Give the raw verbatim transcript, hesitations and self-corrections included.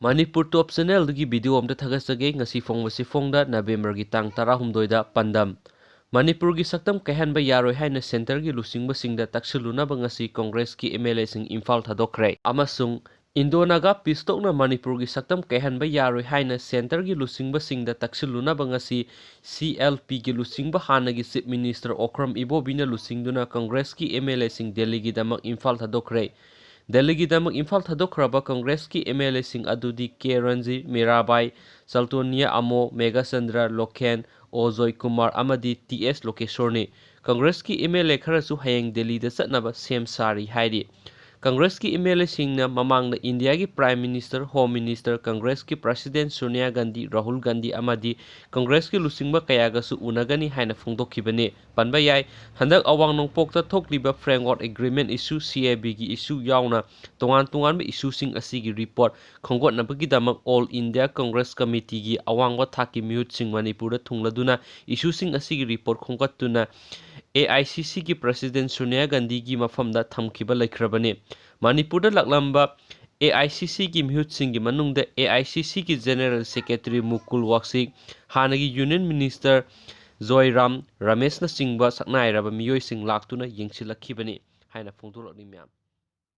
ꯃꯅꯤꯄꯨꯔ ꯇꯣꯞ ꯆꯦꯅꯦꯜꯗꯒꯤ video ꯑꯝꯇ ꯊꯥꯒꯠꯆꯒꯦ꯫ ꯉꯁꯤ ꯐꯣꯡꯕꯁꯤ ꯐꯣꯡꯗ ꯅꯕꯦꯝꯕꯔꯒꯤ ꯇꯥꯡ ꯇꯔꯥꯍꯨꯝꯗꯣꯏꯗ꯫ ꯄꯥꯟꯗꯝ: ꯃꯅꯤꯄꯨꯔꯒꯤ ꯁꯛꯇꯝ ꯀꯥꯏꯍꯟꯕ ꯌꯥꯔꯣꯏ ꯍꯥꯏꯅ ꯁꯦꯟꯇꯔꯒꯤ ꯂꯨꯆꯤꯡꯕꯁꯤꯡꯗ ꯇꯛꯁꯤꯜꯂꯨꯅꯕ ꯉꯁꯤ ꯀꯪꯒ꯭ꯔꯦꯁꯀꯤ ꯑꯦꯝ ꯑꯦꯜ ꯑꯦꯁꯤꯡ ꯏꯝꯐꯥꯜ ꯊꯥꯗꯣꯛꯈ꯭ꯔꯦ꯫ ꯑꯃꯁꯨꯡ ꯏꯟꯗꯣ ꯅꯥꯒꯥ ꯄꯤꯁ ꯇꯣꯛꯅ ꯃꯅꯤꯄꯨꯔꯒꯤ ꯁꯛꯇꯝ ꯀꯥꯏꯍꯟꯕ ꯌꯥꯔꯣꯏ ꯍꯥꯏꯅ ꯁꯦꯟꯇꯔꯒꯤ ꯂꯨꯆꯤꯡꯕꯁꯤꯡꯗ ꯇꯛꯁꯤꯜꯂꯨꯅꯕ ꯉꯁꯤ ꯁꯤ ꯑꯦꯜ ꯄꯤꯒꯤ ꯂꯨꯆꯤꯡꯕ ꯍꯥꯟꯅꯒꯤ ꯆꯤꯐ ꯃꯤꯅꯤꯁꯇꯔ ꯑꯣꯀ꯭ꯔꯝ ꯏꯕꯣꯕꯤꯅ ꯂꯨꯆꯤꯡꯗꯨꯅ ꯀꯪꯒ꯭ꯔꯦꯁꯀꯤ ꯑꯦꯝ ꯑꯦꯜ ꯑꯦꯁꯤꯡ ꯗꯦꯜꯂꯤꯒꯤꯗꯃꯛ ꯏꯝꯐꯥꯜ ꯊꯥꯗꯣꯛꯈ꯭ꯔꯦ꯫ ꯗꯦꯜꯂꯤꯒꯤꯗꯃꯛ ꯏꯝꯐꯥꯜ ꯊꯥꯗꯣꯛꯈ꯭ꯔꯕ ꯀꯪꯒ꯭ꯔꯦꯁꯀꯤ ꯑꯦꯝ ꯑꯦꯜ ꯑꯦꯁꯤꯡ ꯑꯗꯨꯗꯤ ꯀꯦ ꯔꯟꯖꯤ, ꯃꯤꯔꯥꯕꯥꯏ, ꯆꯜꯇꯣꯅꯤꯌꯥ ꯑꯃꯣ, ꯃꯦꯘꯆꯟꯗ꯭ꯔ, ꯂꯣꯈꯦꯟ, ꯑꯣ ꯖꯣꯏꯀꯨꯃꯥꯔ ꯑꯃꯗꯤ ꯇꯤ ꯑꯦꯁ ꯂꯣꯀꯦꯁꯣꯔꯅꯤ꯫ ꯀꯪꯒ꯭ꯔꯦꯁꯀꯤ ꯑꯦꯝ ꯑꯦꯜ ꯑꯦ ꯈꯔꯁꯨ ꯍꯌꯦꯡ ꯗꯦꯜꯂꯤꯗ ꯆꯠꯅꯕ ꯁꯦꯝ ꯁꯥꯔꯤ ꯍꯥꯏꯔꯤ꯫ ꯀꯪꯒ꯭ꯔꯦꯁꯀꯤ ꯑꯦꯝ ꯑꯦꯜ ꯑꯦꯁꯤꯡꯅ ꯃꯃꯥꯡꯗ ꯏꯟꯗꯤꯌꯥꯒꯤ ꯄ꯭ꯔꯥꯏꯝ ꯃꯤꯅꯤꯁꯇꯔ, ꯍꯣꯝ ꯃꯤꯅꯤꯁꯇꯔ, ꯀꯪꯒ꯭ꯔꯦꯁꯀꯤ ꯄ꯭ꯔꯁꯤꯗꯦꯟꯠ ꯁꯣꯅꯤꯌꯥ ꯒꯥꯟꯙꯤ, ꯔꯥꯍꯨꯜ ꯒꯥꯟꯙꯤ ꯑꯃꯗꯤ ꯀꯪꯒ꯭ꯔꯦꯁꯀꯤ ꯂꯨꯆꯤꯡꯕ ꯀꯌꯥꯒꯁꯨ ꯎꯅꯒꯅꯤ ꯍꯥꯏꯅ ꯐꯣꯡꯗꯣꯛꯈꯤꯕꯅꯤ꯫ ꯄꯟꯕ ꯌꯥꯏ, ꯍꯟꯗꯛ ꯑꯋꯥꯡ ꯅꯣꯡꯄꯣꯛꯇ ꯊꯣꯛꯂꯤꯕ ꯐ꯭ꯔꯦꯝꯋꯥꯔꯛ ꯑꯦꯒ꯭ꯔꯤꯃꯦꯟ ꯏꯁꯨ, ꯁꯤ ꯑꯦ ꯕꯤꯒꯤ ꯏꯁꯨ ꯌꯥꯎꯅ ꯇꯣꯉꯥꯟ ꯇꯣꯉꯥꯟꯕ ꯏꯁꯨꯁꯤꯡ ꯑꯁꯤꯒꯤ ꯔꯤꯄꯣꯔꯠ ꯈꯣꯝꯒꯠꯅꯕꯒꯤꯗꯃꯛ ꯑꯣꯜ ꯏꯟꯗꯤꯌꯥ ꯀꯪꯒ꯭ꯔꯦꯁ ꯀꯃꯤꯇꯤꯒꯤ ꯑꯋꯥꯡꯕ ꯊꯥꯛꯀꯤ ꯃꯤꯍꯨꯠꯁꯤꯡ ꯃꯅꯤꯄꯨꯔꯗ ꯊꯨꯡꯂꯗꯨꯅ ꯏꯁꯨꯁꯤꯡ ꯑꯁꯤꯒꯤ ꯔꯤꯄꯣꯔꯠ ꯈꯣꯝꯒꯠꯇꯨꯅ ꯑꯦ ꯑꯥꯏ ꯁꯤ ꯁꯤꯒꯤ ꯄ꯭ꯔꯁꯤꯗꯦꯟꯠ ꯁꯣꯅꯤꯌꯥ ꯒꯥꯟꯙꯤꯒꯤ ꯃꯐꯝꯗ ꯊꯝꯈꯤꯕ ꯂꯩꯈ꯭ꯔꯕꯅꯤ꯫ ꯃꯅꯤꯄꯨꯔꯗ ꯂꯥꯛꯂꯝꯕ ꯑꯦ ꯑꯥꯏ ꯁꯤ ꯁꯤꯒꯤ ꯃꯤꯍꯨꯠꯁꯤꯡꯒꯤ ꯃꯅꯨꯡꯗ ꯑꯦ ꯑꯥꯏ ꯁꯤ ꯁꯤꯒꯤ ꯖꯦꯅꯦꯔꯦꯜ ꯁꯦꯀ꯭ꯔꯦꯇꯔꯤ ꯃꯨꯀꯨꯜ ꯋꯥꯛꯁꯤꯛ, ꯍꯥꯟꯅꯒꯤ ꯌꯨꯅꯤꯌꯟ ꯃꯤꯅꯤꯁꯇꯔ ꯖꯣꯏꯔꯥꯝ ꯔꯃꯦꯁꯅꯆꯤꯡꯕ ꯁꯛꯅꯥꯏꯔꯕ ꯃꯤꯑꯣꯏꯁꯤꯡ ꯂꯥꯛꯇꯨꯅ ꯌꯦꯡꯁꯤꯜꯂꯛꯈꯤꯕꯅꯤ ꯍꯥꯏꯅ ꯐꯣꯡꯗꯣꯔꯛꯂꯤ ꯃꯌꯥꯝ꯫